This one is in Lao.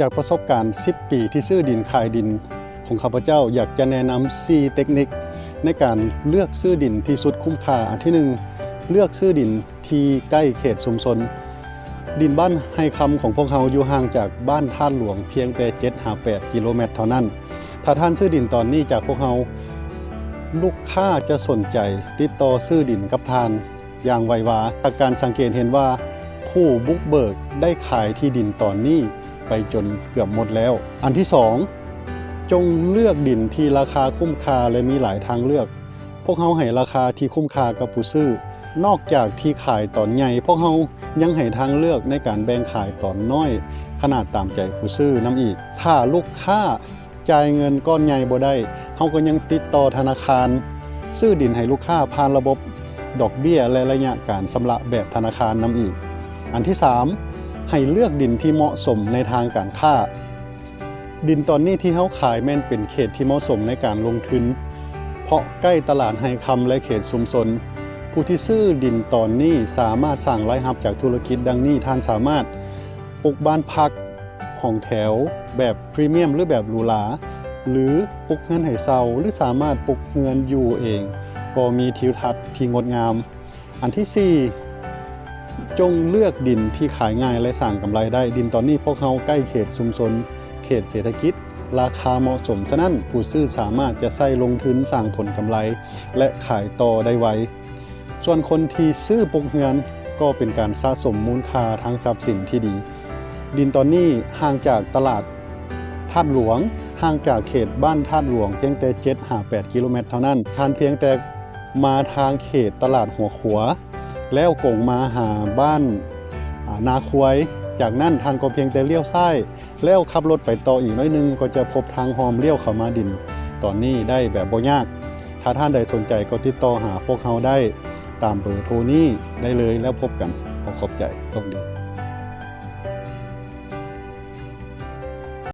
ຈາກປະສົບການສິບປີທີ່ຊື້ດິນຂາຍດິນຂອງຂ້າພະເຈົ້າ ຢາກຈະແນະນຳສີ່ເຕັກນິກໃນການເລືອກຊື້ດິນທີ່ສຸດຄຸ້ມຄ່າ. ອັນທີໜຶ່ງ ເລືອກຊື້ດິນທີ່ໃກ້ເຂດຊຸມຊົນ. ດິນບ້ານໄຮ່ຄຳຂອງພວກເຮົາຢູ່ຫ່າງຈາກບ້ານທາດຫຼວງພຽງແຕ່ເຈັດຫາແປດກິໂລແມັດເທົ່ານັ້ນ. ຖ້າທ່ານຊື້ດິນຕອນນີ້ຈາກພວກເຮົາ, ລູກຄ້າຈະສົນໃຈຕິດຕໍ່ຊື້ດິນກັບທ່ານຢ່າງໄວວາ. ຈາກການສັງເກດເຫັນວ່າ ຜູ້ບຸກເບີກໄດ້ຂາຍທີ່ດິນຕອນນີ້ໄປຈົນເກືອບໝົດແລ້ວ. ອັນທີສອງ ຈົ່ງເລືອກດິນທີ່ລາຄາຄຸ້ມຄ່າ ແລະ ມີຫຼາຍທາງເລືອກ. ພວກເຮົາໃຫ້ລາຄາທີ່ຄຸ້ມຄ່າກັບຜູ້ຊື້. ນອກຈາກທີ່ຂາຍຕອນໃຫຍ່, ພວກເຮົາຍັງໃຫ້ທາງເລືອກໃນການແບ່ງຂາຍຕອນນ້ອຍຂະໜາດຕາມໃຈຜູ້ຊື້ນຳອີກ. ຖ້າລູກຄ້າຈ່າຍເງິນກ້ອນໃຫຍ່ບໍ່ໄດ້, ເຮົາກໍຍັງຕິດຕໍ່ທະນາຄານ ຊື້ດິນໃຫ້ລູກຄ້າຜ່ານລະບົບດອກເບ້ຍ ແລະ ໄລຍະການຊຳລະແບບທະນາຄານນຳອີກ. ອັນທີສາມ ໃຫ້ເລືອກດິນທີ່ເໝາະສົມໃນທາງການຄ້າ. ດິນຕອນນີ້ທີ່ເຮົາຂາຍແມ່ນເປັນເຂດທີ່ເໝາະສົມໃນການລົງທຶນ ເພາະໃກ້ຕະຫຼາດໄຮ່ຄຳ ແລະ ເຂດຊຸມຊົນ. ຜູ້ທີ່ຊື້ດິນຕອນນີ້ສາມາດສ້າງລາຍຮັບຈາກທຸລະກິດດັ່ງນີ້. ທ່ານສາມາດປຸກບ້ານພັກ, ຫ້ອງແຖວແບບພຣີມຽມ ຫຼື ແບບຫຼູຫຼາ, ຫຼື ປຸກເຮືອນໃຫ້ເຊົ່າ ຫຼື ສາມາດປຸກເຮືອນຢູ່ເອງ ກໍມີທິວທັດທີ່ງົດງາມ. ອັນທີສີ່ ຈົ່ງເລືອກດິນທີ່ຂາຍງ່າຍ ແລະ ສ້າງກຳໄລໄດ້. ດິນຕອນນີ້ພວກເຮົາໃກ້ເຂດຊຸມຊົນ, ເຂດເສດຖະກິດ, ລາຄາເໝາະສົມ, ສະນັ້ນຜູ້ຊື້ສາມາດຈະໃຊ້ລົງທຶນສ້າງຜົນກຳໄລ ແລະ ຂາຍຕໍ່ໄດ້ໄວ. ສ່ວນຄົນທີ່ຊື້ປຸກເຮືອນ ກໍເປັນການສະສົມມູນຄ່າທາງຊັບສິນທີ່ດີ. ດິນຕອນນີ້ຫ່າງຈາກຕະຫຼາດທາດຫຼວງ, ຫ່າງຈາກເຂດບ້ານທາດຫຼວງພຽງແຕ່ເຈັດຫາແປດກິໂລແມັດເທົ່ານັ້ນ. ທ່ານພຽງແຕ່ມາທາງເຂດຕະຫຼາດຫົວຂົວ ແລ້ວກົງມາຫາບ້ານ, ອາ, ນາຄວາຍ. ຈາກນັ້ນທ່ານກໍພຽງແຕ່ລ້ຽວຊ້າຍ ແລ້ວຂັບລົດໄປຕໍ່ອີກໜ້ອຍໜຶ່ງ ກໍຈະພົບທາງຮ່ອມລ້ຽວເຂົ້າມາດິນຕອນນີ້ໄດ້ແບບບໍ່ຍາກ. ຖ້າທ່ານໃດສົນໃຈກໍຕິດຕໍ່ຫາພວກເຮົາໄດ້ຕາມເບີໂທນີ້ໄດ້ເລີຍ. ແລ້ວພົບກັນ. ຂໍຂອບໃຈ. ໂຊກດີ.